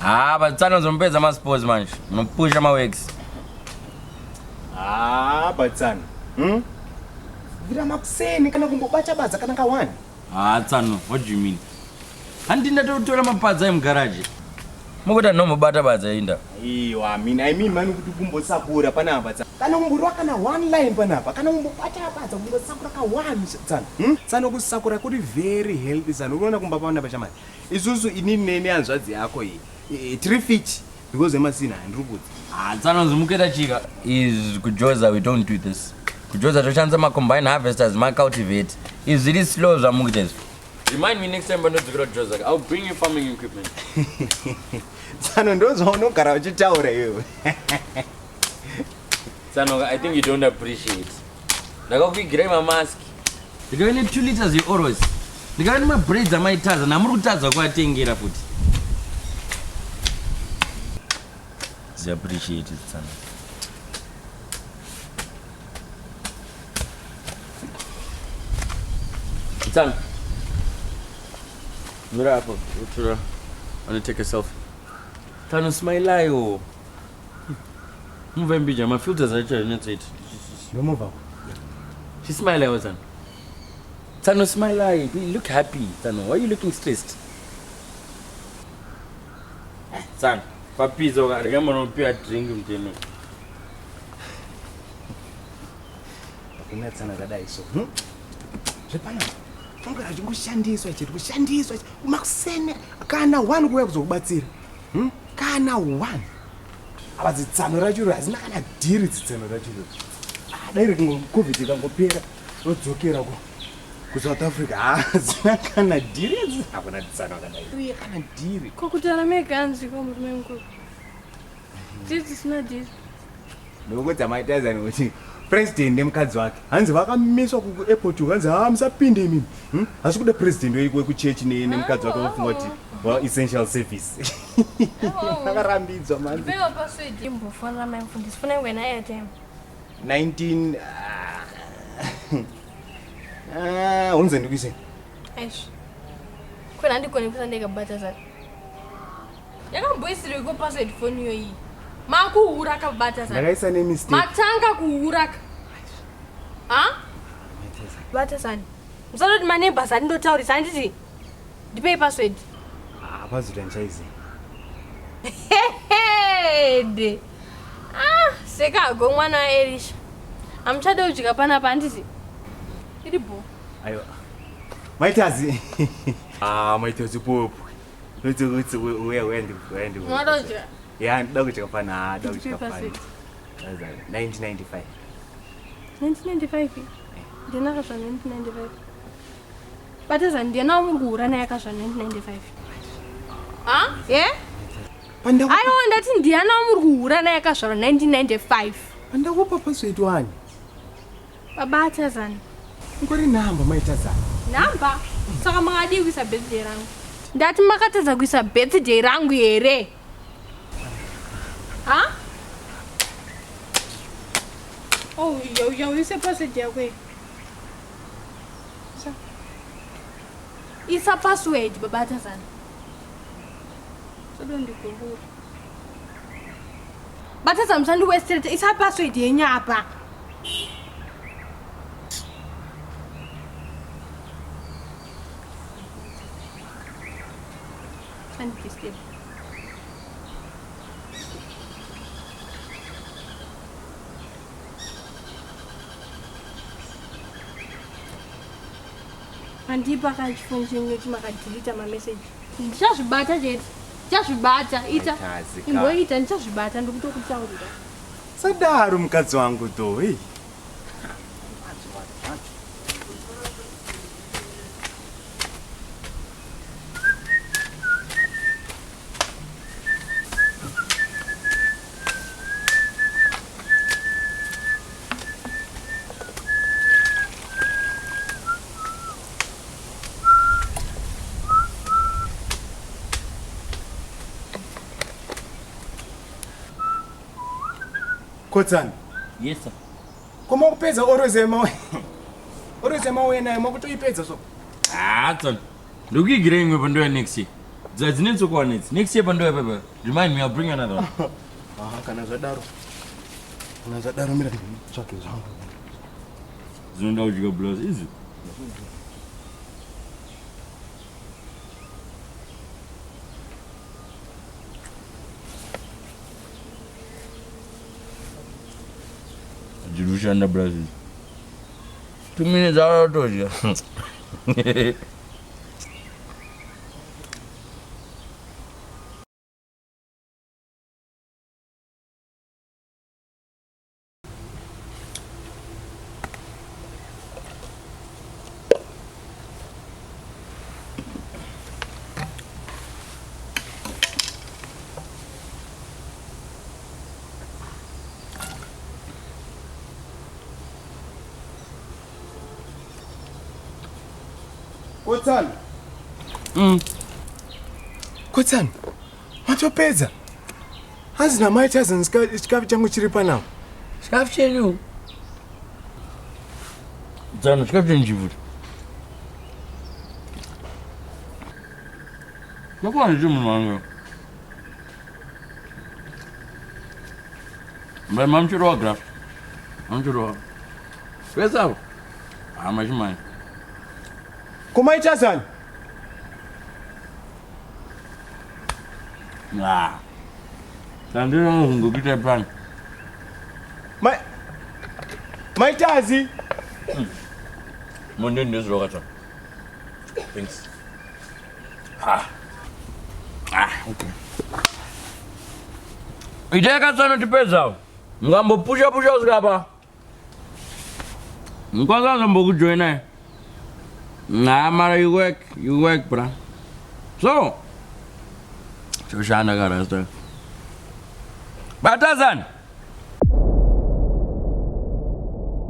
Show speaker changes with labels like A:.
A: Ha, batsano zomupedza masports manje. Munopusha maworks.
B: Ah, batsano. Kubvira makuseni kana kumbobata badza kana kawani.
A: Ah, tsano, what do you mean? Handi ndatotora mapadza emugaraji. Mukuita nomubata badza inda.
B: Iwa, I mean mani kuti kumbosakura panapa tsano. Kana kumborwa kana one line panapa, kana kumbobata badza kumbosakura ka one tsano. Tsano kusakura kuri very healthy tsano. Unoona kumba panapa chamani. Isusu inini neni hanzvadzi yako iyi. Tiri fit because emasina handiri kudza.
A: Ah, tsano zimukuita chika. Is kujoza we don't do this. Kujoza toshandisa ma combine harvesters, ma cultivate. Izvi zviri slow zvamukuita izvi. Remind me next time pandodzokera kujoza. I'll bring you farming equipment.
B: Tsano ndozvaunogara uchitaura iwewe.
A: Tsano, I think you don't appreciate. Ndakakuigirai mamask. Ndikave ne 2 liters yeoros. Ndikave nemabraids amaitaza namuri kutadza kuatengera futi. Appreciate it, Tsano. Tsano. Mira apo, utura. I want to take a selfie. Tsano, smile ayo. Mumva mbija, ma filters acho anyatsoita.
B: Ndomubva.
A: She smile ayo, Tsano. Tsano, smile ayo. You look happy, Tsano. Why are you looking stressed? Tsano, papizza ukarya munopiwa drink mutemo.
B: Hakuna tsana kadai so. Zvepanapa. Unogara uchingoshandiswa chete, kushandiswa makuseni kana one kuuya kuzokubatsira. Kana one. Apa zitsano racho iro hazina kana dhiri zitsano racho iro. Ah, dai rikungo COVID ikangopera rodzokera ku kuSouth Africa. Ah, hazina kana dhiri idzi. Hakuna tsano akadai. Uye kana dhiri.
C: Ko kutaura meganzi ko murume mukuru. Dzidzi dzisina dhiri.
B: Ndokuti maitaza nekuti president nemukadzi wake hanzi vakamiswa kuairport uko hanzi haa musapinde imimi. Asi kuda president wekuchechi nemukadzi wake vafunga kuti va essential service. Vakarambidzwa mani.
C: Ndipewo password imbofonera mai mufundisi fona wena airtime.
B: 19 ah, unze ndikuise.
C: Eish. Kwena handikoni kusa ndikabata zani. Yakamboisirweiko password phone iyoyi? Makuhura kabata zani.
B: Ndakaisa nemistake.
C: Matanga kuhura ka. Ha? Bata zani. Musatoti maneighbors andindotaurisa handiti? Ndipei password.
B: Ah, password handichaizivi.
C: Hede. Ah, sekago mwana waElisha. Hamuchade kudya panapa handiti? Iri bho.
B: Aiwa. Maitazi. Ah, maitazi popo. Kuti kuti uya uya uya ndi.
C: Unoda kudya?
B: Ya, ndoda kudya pana, ndoda kudya
C: Ndipe
B: pana.
C: password.
B: 1995.
C: 1995? Ndiyani akazvarwa 1995? Bateza ndiyani wamuri kuhura naye akazvarwa 1995? Ha? Ye? Aiwa ndati ndiyani wamuri kuhura naye akazvarwa 1995?
B: Pandakupa password wani?
C: Baba Atazani.
B: Ngori namba mai Tazani.
C: Namba? Saka makadii kuisa birthday rangu? Ndati makatadza kuisa birthday rangu here? Ha? Oh, yo yo ise password yako iyi. Isa. Isa password baba Atazani. Sadondikumbura. Batadza musandiwestere isa password yenyu apa. Sandidisturb. Mandipa kachifoni chenyu kuti makadhilita mameseji. Ndichazvibata chete. Ndichazvibata. Ita.
B: Maitazi ka.
C: Imboita ndichazvibata ndikutokutaurira.
B: Sadaro mukadzi wangu though. Hey. Kotsani.
A: Yes sir.
B: Ko makupedza orozema. Orozema wena makutoipedza so.
A: Ah, tsano. Ndikuigira imwe pandoya next year. Dzinetsokuwana idzi. Next year pandouya pepa. Remind me, I'll bring another one.
B: Ah, kana zvadaro. Kana zvadaro mira nditsvake zvangu.
A: Dzinoda kudya blouse idzi. Dziri kushanda blouse idzi. 2 minutes atodya.
B: Kotsani. Kotsani. Matopedza. Hanzi namai Tarzan chikafu changu chiri panapa.
A: Chikafu chenyu. Dzano chikafu chenyu chifuti. Makwana chi munhu wangu. Mbai mamuchirowa graph. Mamuchirowa. Vese avo. Hama chimai.
B: Kumai Tarzan.
A: Ah. Tandira ngokuita plan.
B: Mai Mai Tazi.
A: Munhu ndizvo kacho. Thanks. Ah. Ah, okay. Itai katsano tipedza. Mukambopusha pusha kusvika pa. Mukwanza zombokujoina. Nah, mara you work, you work, bra. So, choshanda ka rasta. Batazan.